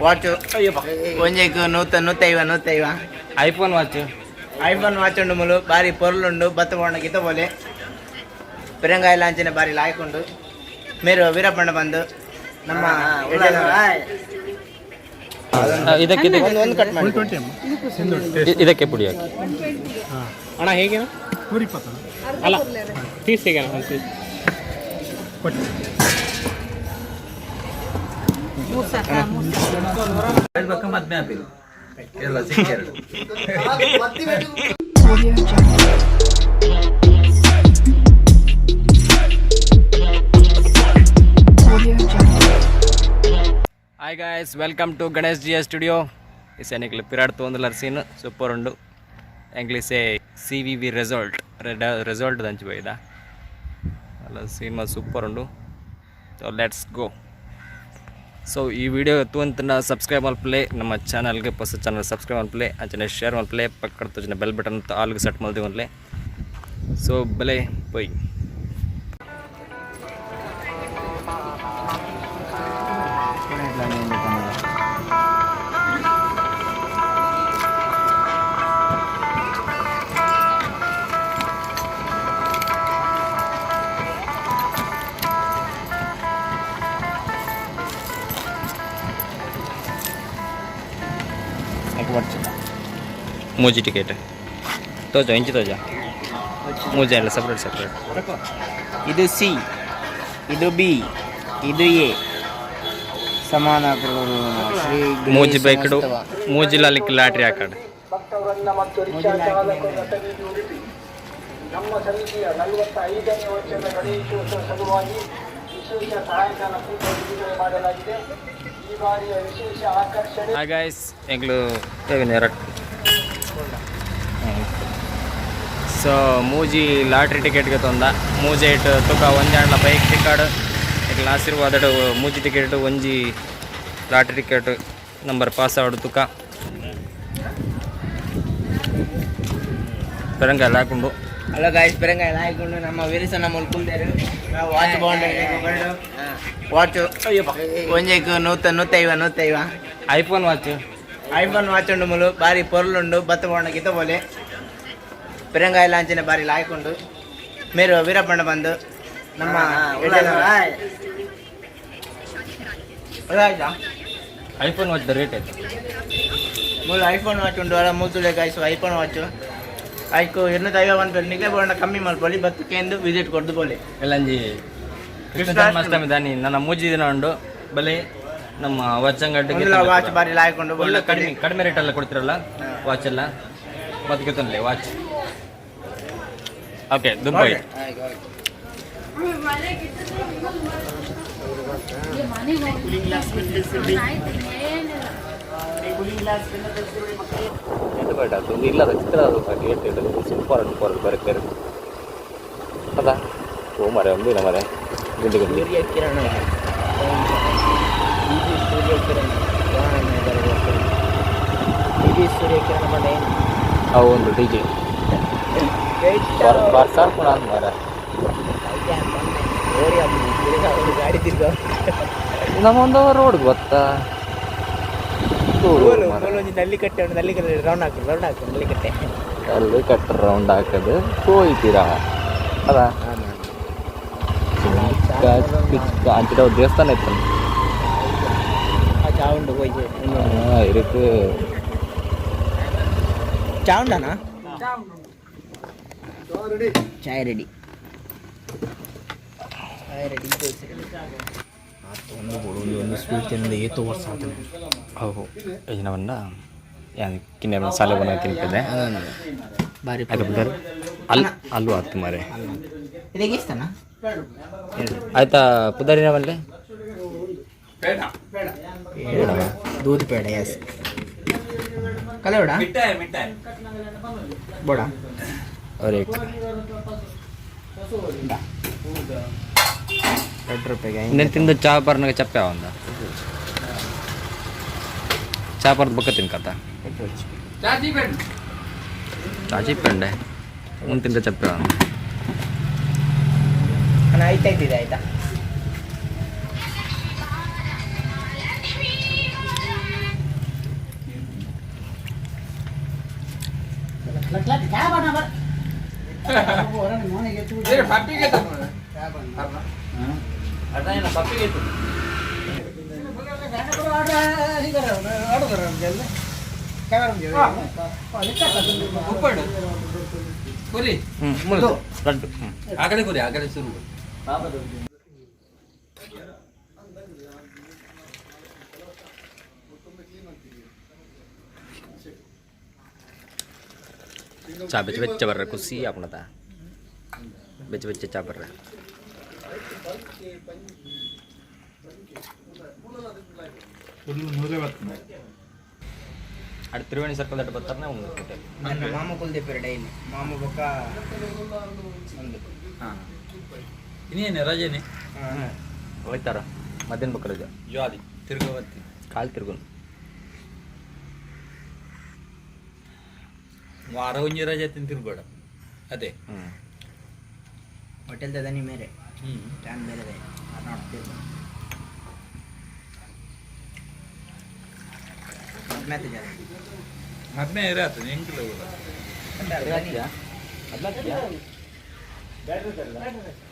Watch ಒಂಜೆಕ್ ನೂತ ನೂತೈವ ನೂತೈವ. IPhone watch. ಐಫೋನ್ ವಾಚ್ ಉಂಡು ಮುಲು, ಬಾರಿ ಪೊರ್ಲುಂಡು. ಬತ್ತ ಬೋಂಡ ಗಿತ ಬೋಲೆ ಪಿರಂಗಾಯಿ ಲಾಂಚಿನ ಬಾರಿ ಲಾಯ್ಕುಂಡು. ಮೇರು ವೀರಪ್ಪಣ್ಣ ಬಂದು ನಮ್ಮ ಇದಕ್ಕೆ ಇದಕ್ಕೆ ಒಂದು ಒಂದು ಕಟ್ ಮಾಡಿ. ಇದಕ್ಕೆ ಪುಡಿ ಹಾಕಿ. ಅಣ್ಣ, ಹೇಗೆ ಅಲ್ಲ, ಪೀಸ್ ಹೇಗೆ ಒಂದು piece? Audio Jungle. Audio Jungle. Hi guys, welcome to Ganesh G studio. ಈ ಸೈನಿಕ್ಲು ಪಿರಾಡ್ ತೋಂದಲರ್ ಸೀನ್ ಸೂಪರ್ ಉಂಡು. ಎಂಗ್ಲೀಸೆ ಸಿ ವಿ ವಿ ರೆಸಾಲ್ಟ್ ರೆಸಾಲ್ಟ್ ದಂಚು ಬೈದ ಅಲ್ಲ, ಸೀನ್ ಸೂಪರ್ ಉಂಡು. ಸೊ let's go. So ಈ ವಿಡಿಯೋ ತೂಂತನ ಸಬ್ಸ್ಕ್ರೈಬ್ ಮಲ್ಪಲೆ ನಮ್ಮ ಚಾನಲ್ಗೆ. ಹೊಸ ಚಾನಲ್ ಸಬ್ಸ್ಕ್ರೈಬ್ ಮಲ್ಪಲೆ, ಅಂಚನೆ ಶೇರ್ ಮಲ್ಪಲೆ, ಪಕ್ಕದ ತೋಜಿನ ಬೆಲ್ ಬಟನ್ ಆಲ್ಗೆ ಸೆಟ್ ಮಲ್ದಿ. ಸೊ ಬಲೆ ಪೊಯ್. ಮೂಜಿ ಟಿಕೆಟ್ ತೋಜ, ಇಂಚಿ ತೋಜ, ಮೂಜಿ ಅಲ್ಲ, ಸಪ್ರೇಟ್ ಸಪ್ರೇಟ್. ಇದು ಸಿ, ಇದು ಬಿ, ಇದು ಎ. ಸಮಾನ ಶ್ರೀ ಮೂಜಿ ಬೈಕ್ಡು ಮೂಜಿ ಲಾಲಿಕ್ ಲಾಟ್ರಿ ಹಾಕಾಡು. ಭಕ್ತವೃಂದ ಮತ್ತು ರಿಕ್ಷಾ ಚಾಲಕರ ಪ್ರತಿನಿಧಿ ಉಡುಪಿ. ನಮ್ಮ ಸಮಿತಿಯ 45ನೇ ವರ್ಷದ ಗಣೇಶೋತ್ಸವ ಸಲುವಾಗಿ ವಿಶೇಷ ಸಹಾಯಧನ ಕೂಟ ಬಿಡುಗಡೆ ಮಾಡಲಾಗಿದೆ. ಈ ಬಾರಿಯ ವಿಶೇಷ ಆಕರ್ಷಣೆ ಹಾಯ್ ಗಾಯ್ಸ್, ಎಂಗ್ಲು ಎರಡು. ಸೊ ಮೂಜಿ ಲಾಟ್ರಿ ಟಿಕೆಟ್ಗೆ ತೊಂದ ಮೂಜಿ ಏಟ್ ತುಕ ಒಂಜಾಂಡ್ಲ ಬೈಕ್ ಟಿಕೆಟ್. ಎಂಕ್ಲ ಆಶೀರ್ವಾದಡ್ ಮೂಜಿ ಟಿಕೆಟ್ ಒಂಜಿ ಲಾಟ್ರಿ ಟಿಕೆಟ್ ನಂಬರ್ ಪಾಸ್ ಆವಡು ತುಕ. ಪೆರಂಗ ಹಾಕೊಂಡು. ಹಲೋ ಗಾಯ್ಸ್, ಪೆರಂಗಾಯಿ ಲಾಯ್ಕೊಂಡು ನಮ್ಮ ವೀರಸನ ಮುಲ್ಕುಲ್ದೇರು. ವಾಚ್ ಬಾಂಡ್ ವಾಚ್ ಒಂಜೆಕ್ ನೂತ ನೂತೈವ ನೂತೈವ. IPhone watch. ಐಫೋನ್ ವಾಚ್ ಉಂಡು ಮುಲು, ಬಾರಿ ಪೊರ್ಲುಂಡು. ಬತ್ತ ಬೋಂಡ ಗಿತ ಬೋಲೆ ಪಿರಂಗಾಯಿ ಲಾಂಚಿನ ಬಾರಿ ಲಾಯ್ಕುಂಡು. ಮೇರು ವೀರಪ್ಪಣ್ಣ ಬಂದು ನಮ್ಮ ಆಯ್ತಾ. ಐಫೋನ್ ವಾಚ್ ರೇಟ್ ಆಯ್ತು. ಮೂಲು ಐಫೋನ್ ವಾಚ್ ಉಂಡು ಅಲ್ಲ ಮೂತುಲೆ ಗಾಯ್ಸ್. ಐಫೋನ್ ವಾಚ್ ಐಕು 250 ಪನ್ಪೆರ್. ನಿಗೆ ಬೋಂಡ ಕಮ್ಮಿ ಮಲ್ಪೊಲಿ, ಬತ್ತಕೆಂದು ವಿಸಿಟ್ ಕೊಡ್ದು ಬೋಲೆ. ಎಲ್ಲಂಜಿ ಕೃಷ್ಣ ಜನ್ಮಾಷ್ಟಮಿ ದಾನಿ ನನ್ನ ಮೂಜಿ ದಿನ ಉಂಡು. ಬಲೆ ನಮ್ಮ ವಚ್ಚಂಗಡ್ಡಿಗೆ. ವಾಚ್ ಬಾರಿ ಲಾಯ್ಕೊಂಡು. ಒಳ್ಳೆ ಕಡಿಮೆ ಕಡಿಮೆ ರೇಟಲ್ಲ ಕೊಡ್ತಿರಲ್ಲ ವಾಚ್ ಎಲ್ಲ. ಮತ್ತೆ ಕಿತ್ತನ್ಲೆ ವಾಚ್. Okay, Dubai. ಇಲ್ಲದ ಚಿತ್ರ ಸೂಪರ್ ಉಂಟು. ಬರೆ ಬೇರೆ ಅದ. ಓ ಮರೆ, ಒಂದು ಇಲ್ಲ ಮರೆ, ಗುಂಡಿ ಗುಂಡಿ. ಸೂರ್ಯ ಕಿರಣ, ಇದು ಸೂರ್ಯ ಕಿರಣ, ಇದು ಸೂರ್ಯ ಕಿರಣ ಬಂಡೆ. ಅವು ಒಂದು ಡಿ ಜೆ ಬಾರ್ಸಾರ್ ಕೂಡ ಮರ. ಗಾಡಿ ತಿರ್ಗ. ನಮ್ಮ ಒಂದು ರೋಡ್ ಗೊತ್ತಾ? ನಲ್ಲಿ ಕಟ್ಟೆ ಉಂಟು, ನಲ್ಲಿ ಕಟ್ಟೆ ರೌಂಡ್ ಹಾಕು, ರೌಂಡ್ ಹಾಕು ನಲ್ಲಿ ಕಟ್ಟೆ. ಅಲ್ಲಿ ಕಟ್ಟ ರೌಂಡ್ ಹಾಕೋದು ಹೋಯ್ತೀರಾ ಅದ. ಚಿಕ್ಕ ಚಿಕ್ಕ ಅಂಚಿನ ಒಂದು ದೇವಸ್ಥಾನ ಇತ್ತು. ಆ ಚಾವುಂಡು ಹೋಗಿ. ಇருக்கு. ಚಾವುಂಡನಾ? ಚಾಯ್ ರೆಡಿ, ಚಾಯ್ ರೆಡಿ. ಒಂದು ಒಂದು ಒಂದು ಸ್ವೀಟ್ ತಿನ್ನೋದು ಏತು ವರ್ಷ ಆತನೆ. ಹೌದು, ಯೋಜನವನ್ನ ಕಿನ್ನೆ ಸಾಲೆ ಬನ ತಿನ್ಪದೆ. ಬಾರಿ. ಅದು ಅಲ್ಲಿ ಅಲ್ಲೂ ಆತು ಮಾರೆ. ಇದಕ್ಕೆ ಇಷ್ಟನಾ? ಆಯ್ತಾ, ಪುದರಿನ ಬಲ್ಲೆ. ದೂದ್ ಪೇಡ, ಎಸ್. ಕಲೆ ಬೋಡ ಬೋಡ. ಅವ್ರೆ. 2 ರೂಪಾಯಿಗೆ. నేను ತಿಂದು ಚಾ ಪರ್ನಾಗ ಚಪ್ಪೆ ಒಂದ ಚಾ ಪರ್ದ ಬೊಕ್ಕ ತಿನ್ಕತ್ತ. ಚಾಚಿ ಪೆಂಡೆ ಒಂದು ತಿಂದ ಚಪ್ಪೆ ಒಂದು. ಅಣ್ಣ, ಆಯ್ತು ಆಯ್ತಿದೆ, ಆಯ್ತಾ? ಚಾ ಬೆಚ್ಚ ಬೆಚ್ಚ ಬರ್ರ ಖುಷಿ ಆಪಣದ ಬೆಚ್ಚ ಬೆಚ್ಚ ಚಾ ಬರ್ರ. ಅಡ್ ತ್ರಿವೇಣಿ ಸರ್ಕಲ್ that ಬರ್ತಾರನೆ ಒಂದು ಹೋಟೆಲ್. ನನ್ನ ಮಾಮ ಕುಲ್ದೀಪರು ಡೈಲಿ ಮಾಮ ಬೊಕ್ಕ ಒಂದು ಹಾಂ ಇನ್ನೇನು ರಜೆನೆ ಹೋಯ್ತಾರ ಮಧ್ಯಾಹ್ನ ಬೊಕ್ಕ ರಜೆ. ಜಾಲಿ ತಿರುಗವತ್ತಿ ಕಾಲು ತಿರುಗುನು ವಾರ ಒಂಜಿ ರಜೆ ತಿನ್ ತಿರುಗಬೇಡ ಅದೇ. ಹ್ಞೂ ಹೋಟೆಲ್ ದನಿ ಮೇರೆ ಹ್ಞೂ ಸ್ಟ್ಯಾಂಡ್ ಬೇರೆ ನೋಡ್ತಿರ್ಬೋದು ಮದ್ಮೆ ಜಾಸ್ತಿ. ಮದ್ಮೆ ಇರತ್ತೆ ಎಂಕಿಲ್ಲ.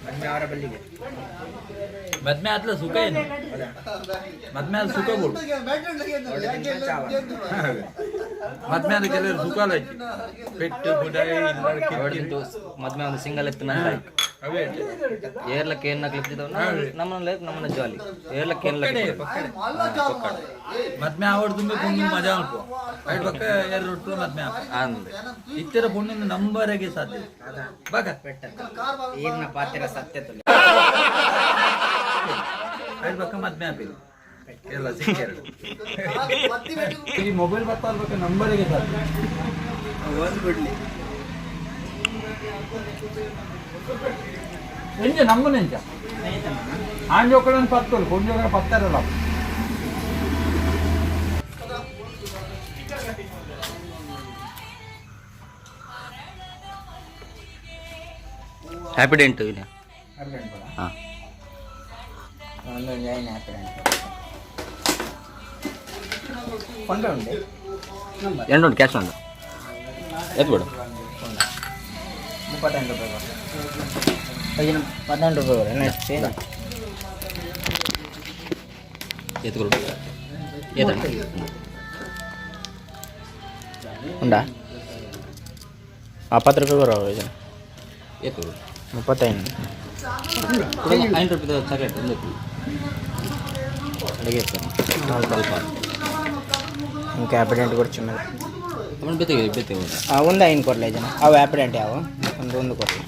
ಮದ್ಮೆ ಅವರ ಬಲ್ಲಿಗೆ. ಮದ್ಮೆ ಆತ್ಲ ಸುಖ ಏನು, ಮದ್ಮೆ ಆದ ಸುಖ ಕೊಡು. ಮದ್ಮೆ ಆದ ಕೆಲವರು ಸುಖ ಅಲ್ಲ, ಪೆಟ್ಟು ಬುಡಾಯಿ. ಮದ್ಮೆ ಒಂದು ಸಿಂಗಲ್ ಎತ್ತು ನನ್ನ ಅವೇ. ಏರ್ಲಕ್ಕೆ ಏನ್ ನಮ್ಮನ್ನ ಲೈಫ್ ನಮ್ಮನ್ನ ಜಾಲಿ ಏರ್ಲಕ್ಕೆ ಏನ್. ಮದ್ಮೆ ಆವಡ್ ತುಂಬ ಪುಣ್ಯ ಮಜಾ ಅಲ್ಪ ಐಟ್ ಪಕ್ಕ ಎರಡು ರೊಟ್ಟು ಮದ್ಮೆ ಆಪ ಅಂದೆ ಇತ್ತರ ಪುಣ್ಯನ ನಂಬರೆಗೆ ಸಾಧ್ಯ ಬಾಕ. ಈರ್ನ ಪಾತ್ರ ಸತ್ಯ ತುಲೆ. ಐಟ್ ಪಕ್ಕ ಮದ್ಮೆ ಆಪಿಲ್ಲ ಎಲ್ಲ ಸಿಕ್ಕೆರಡು ಈ ಮೊಬೈಲ್ ಬರ್ತಾ ಅಲ್ಬೇಕು ನಂಬರಿಗೆ ಸಾಧ್ಯ. ಒಂದು ಬಿಡ್ಲಿ. ಎಂಜ ನಮ್ಮನೆ ಎಂಜ ಆಂಜೋಕಳನ್ನು ಪತ್ತೋಳು ಪೊಂಜೋಕಳ ಪತ್ತಾರಲ್ಲ. ಹ್ಯಾಪಿಡೆಂಟ್ ಇದೆ. ಹಾಂ. ಒಂದು ಜಾಯಿನ್ ಹ್ಯಾಪಿಡೆಂಟ್ ಫೋನ್ಪೇ ಉಂಟು. ಎಂಟು ಉಂಟು ಕ್ಯಾಶ್ ಉಂಟು ಎತ್ತು ಬಿಡು. 38 ರೂಪಾಯಿ 18 ರೂಪಾಯಿ ಬರೋ ನೆಕ್ಸ್ಟ್. ಎತ್ಕೊಡು ಎತ್ತಣ್ಣ. ಉಂಡಾ 10 ರೂಪಾಯಿ ಬರೋ ಇದು. ಎತ್ತು. 35. 5 ರೂಪಾಯಿ ಚಾಕ್ಲೇಟ್ ಒಂದು ಎತ್ತು. ಅಡುಗೆ ಎತ್ತು ಸ್ವಲ್ಪ. ఇంకా ಆ್ಯಪಿಡೆಂಟ್ ಕೂಡ ಚಿನ್ನದ. ತಗೊಂಡು ಬೇತೆಗೆ ಬೇತೆಗೆ. ಒಂದು ಐನು ಕೊರಲೆ ಜನ ಅವು ಆ್ಯಪಿಡೆಂಟ್ ಯಾವ ಒಂದು ಒಂದು ಕೊರಲೆ.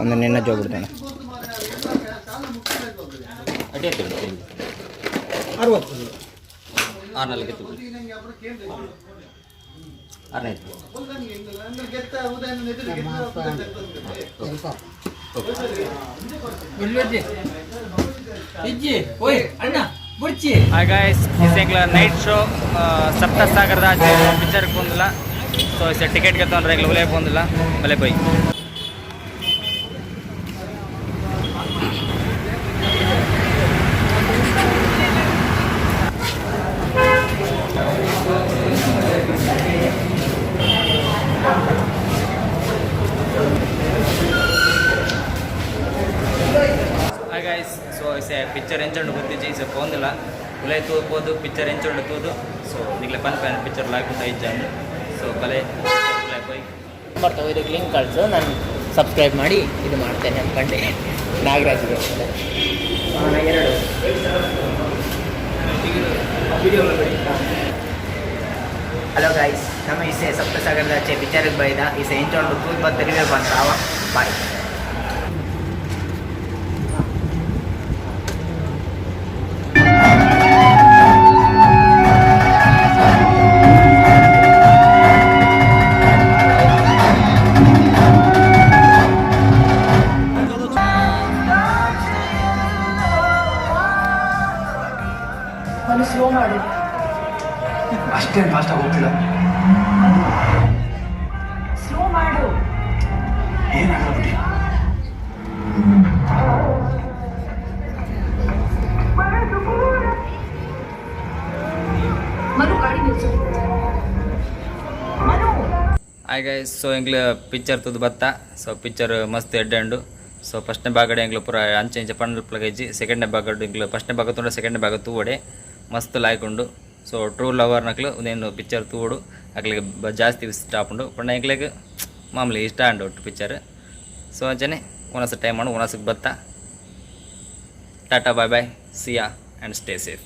ಒಂದು ನಿನ್ನ ಜೋಬಿಡ್ತಾನೆ. ಅಡ್ಡಿ ಎತ್ತು 60. ಆರು ನಾಲ್ಕು ಎತ್ತು ಆರನೇ ಎತ್ತು. ಇಜ್ಜಿ ಓಯ್ ಅಣ್ಣ ಬುಡ್ಚಿ. ಹಾಯ್ ಗಾಯ್ಸ್, ಇಸೆಂಗ್ಲ ನೈಟ್ ಶೋ ಸಪ್ತಸಾಗರದ ಪಿಕ್ಚರ್ ಪೋಂದಿಲ್ಲ. ಸೊ ಇಸೆ ಟಿಕೆಟ್ ಗೆತ್ತೊಂಡ್ರೆ ಉಲೇ ಪೋಂದಿಲ್ಲ ಬಲೆ ಪೋಯ್. ಹಾಯ್ ಗಾಯ್ಸ್, ಸೊ ಇಸೆ ಪಿಕ್ಚರ್ ಎಂಚುಂಡು ಗೊತ್ತಿಜ್ಜಿ. ಇಸೆ ಪೋಂದಿಲ್ಲ ಉಲೇ ತೂ ಪೋದು ಪಿಕ್ಚರ್ ಎಂಚುಂಡು ತೂದು. ಸೊ ನಿಗ್ಲೆ ಪನ್ ಪ್ಯಾನ್ ಪಿಕ್ಚರ್ ಲಾಯ್ಕ್ ಉಂಟು ಇಜ್ಜ ಅಂದ್. ಸೊ ಬಲೆ ಉಲೇ ಪೋಯ್. ನಂಬರ್ ತಗೋ, ಇದಕ್ಕೆ ಲಿಂಕ್ ಕಳಿಸು, ನಾನು ಸಬ್ಸ್ಕ್ರೈಬ್ ಮಾಡಿ ಇದು ಮಾಡ್ತೇನೆ ಅನ್ಕೊಂಡೆ. ನಾಗರಾಜ್ಗೆ ಎರಡು. ಹಲೋ ಗಾಯ್ಸ್, ನಮ್ಮ ಇಸೆ ಸಪ್ತಸಾಗರದ ಆಚೆ ಪಿಕ್ಚರ್ಗೆ ಬೈದ. ಇಸೆ ಎಂಚುಂಡು ತೂದು ಬಂದು ರಿವ್ಯೂ ಬಂತ ಅವ. ಬಾಯ್. ಮನು ಸ್ಲೋ ಮಾಡು. ಅಷ್ಟೇನು ಫಾಸ್ಟಾಗಿ ಹೋಗ್ತಿಲ್ಲ. ಸ್ಲೋ ಮಾಡು. ಏನಾಗಲ್ಲ ಬಿಡಿ. ಹಾಯ್ ಗೈಸ್, ಸೊ ಎಂಕ್ಲು ಪಿಕ್ಚರ್ ತೂದು ಬತ್ತ. ಸೊ ಪಿಕ್ಚರ್ ಮಸ್ತ್ ಎಡ್ಡೆ ಉಂಡು. ಸೊ ಫಸ್ಟ್ನೇ ಭಾಗಡೆ ಎಂಕ್ಲು ಪೂರ ಅಂಚೆ ಇಂಚೆ ಪಂಡ್ ಇಜ್ಜಿ. ಸೆಕೆಂಡ್ನೇ ಭಾಗಡ್ ಎಂಕ್ಲು ಫಸ್ಟ್ನೇ ಭಾಗ ತೂಂಡ ಸೆಕೆಂಡ್ನೇ ಭಾಗ ತೂವಡೆ, ಮಸ್ತ್ ಲಾಯ್ಕ್ ಉಂಡು. ಸೊ ಟ್ರೂ ಲವರ್ ನಕ್ಲು ಉಂದೇನು ಪಿಕ್ಚರ್ ತೂವೊಡು, ಅಕ್ಲೆಗ್ ಜಾಸ್ತಿ ಇಷ್ಟ ಆಪುಂಡು. ಪಂಡ ಎಂಕ್ಲೆಗ್ ಮಾಮೂಲಿ ಇಷ್ಟ ಆಂಡ್ ಒಟ್ಟು ಪಿಕ್ಚರ್. ಸೊ ಅಂಚನೆ ಒನಸ್ ಟೈಮ್ ಉಂಡು, ಒನಸ್ಗೆ ಬತ್ತ. Tata, bye bye, see ya and stay safe.